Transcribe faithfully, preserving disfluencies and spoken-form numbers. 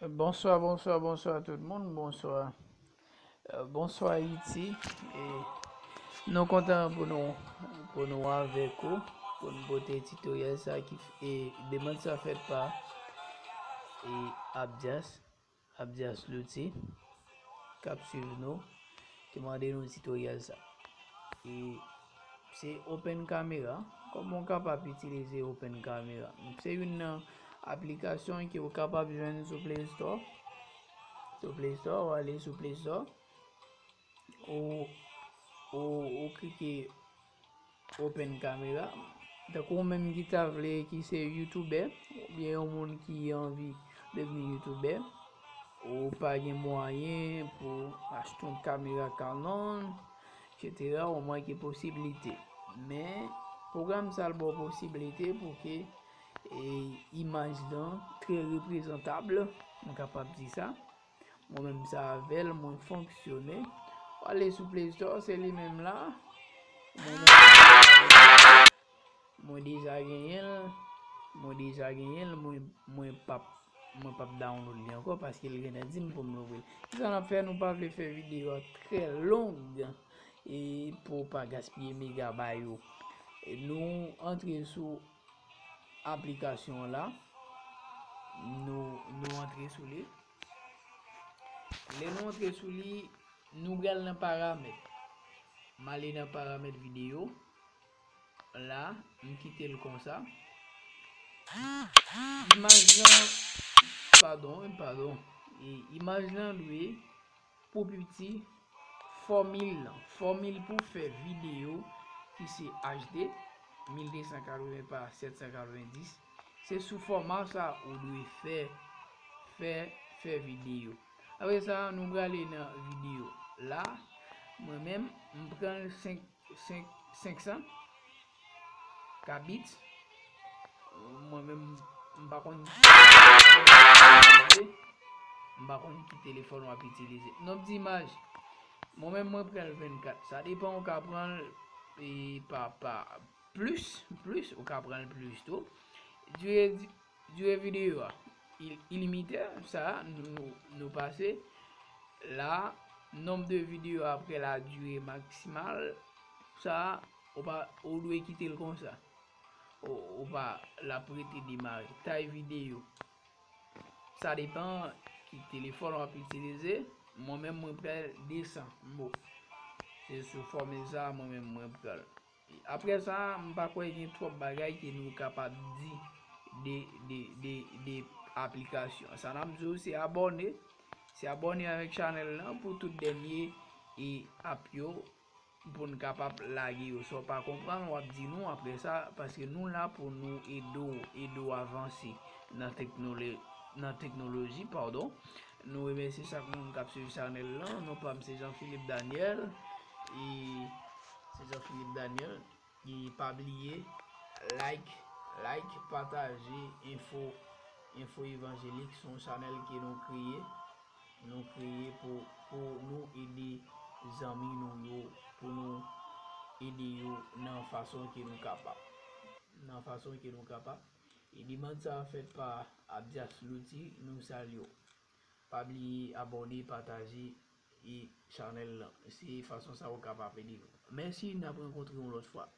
Bonswa, bonswa, bonswa tout moun, bonswa. Euh, bonswa Ayiti. E nou kontan pou nou, pou nou avèk ou, pou nou pote tutoriel sa ki, e demann sa fèt pa, e Abdias, Abdias Louti, k ap swiv nou, ki mande nou tutoriel sa. E se Open Camera. Kòman w kapab itilize Open Camera? Se youn nan aplikasyon ke w kapab jwenn sou Play Store. Sou Play Store, w ale sou Play Store. Ou, ou, ou klike Open Camera. Tankou ou menm ki ta vle, ki se youtubè, oubyen yon moun ki anvi devni youtubè, ou pa gen mwayen pou achte yon kamera Canon, et cetera, ou manke posiblite. Men, pwogram sa l ba w posiblite pou ke, e, imaj lan trè reprezantab, m kapab di sa. Mwen menm sa avè l, mwen fonksyone. W ale sou Play Store, se li menm la. Mwen menm, mwen deja genyen l. Mwen deja genyen l, mwen, mwen p ap, mwen p ap download li ankò paske l gentan di m pou m louvri l. Kisa n ap fè? Nou pa vle fè videyo a trè long, e pou w pa gaspiye megabay ou. E nou antre sou aplikasyon an la. Nou, nou antre sou li. Lè nou antre sou li, nou pral nan paramèt. M ale nan paramèt videyo. La, m kite l konsa. Imaj lan, padon, wi, padon. E, imaj lan dwe pou piti fòmil lan. Fòmil pou fè videyo ki se H D, mil de san katreven pa sèt san katreven dis. Se sou fòma sa ou dwe fè, fè, fè videyo. Apre sa, nou prale nan videyo. La, mwen menm, m pran l senk, senk, senk san. K bits. Mwen menm, m pa konn, m pa konn ki telefòn w ap itilize. Nonb di imaj, mwen menm, mwen pran l vennkat. Sa depann, ou ka pran l, e, pa, pa plis, plis, ou ka pran l plis tou. Dire di-, dire videyo a, il-, ilimite, sa, nou, nou, nou pase. La, nonb de videyo apre la dire maksimal, sa, ou pa, ou dwe kite l konsa. Ou, ou pa, l ap rete demare. Tay videyo. Sa depann ki telefòn w ap itilize. Mwen menm, mwen pran de san mo. Se sou fòmil sa, mwen menm, mwen pran l. Apre sa, m pa kwè gen twòp bagay ke nou kapab di de, de, de, de aplikasyon. Sa n ap di w, se abòne. Se abòne avèk chanèl lan pou tout dènye e app yo, pou n kapab lage yo. Sa w pa konprann, w ap di nou apre sa, paske nou la pou nou ede w, ede w avanse nan teknolo-, nan teknoloji, padon. Nou remèsye chak moun k ap swiv chanèl lan. Non pa m se Jean Philippe Daniel. E se Jean Philippe Daniel. E pa bliye, like, like, pataje Enfo, Enfo Evanjelik, se yon chanèl ke nou kreye. Nou kreye pou, pou nou ede zanmi nou yo, pou nou ede yo nan fason ke nou kapab. Nan fason ke nou kapab. E demann sa a fèt pa Abdias Louti, nou salye w. Pa bliye abòne, pataje e chanèl lan. Se fason sa ou kapab ede nou. Mèsi, n ap rankontre yon lòt fwa.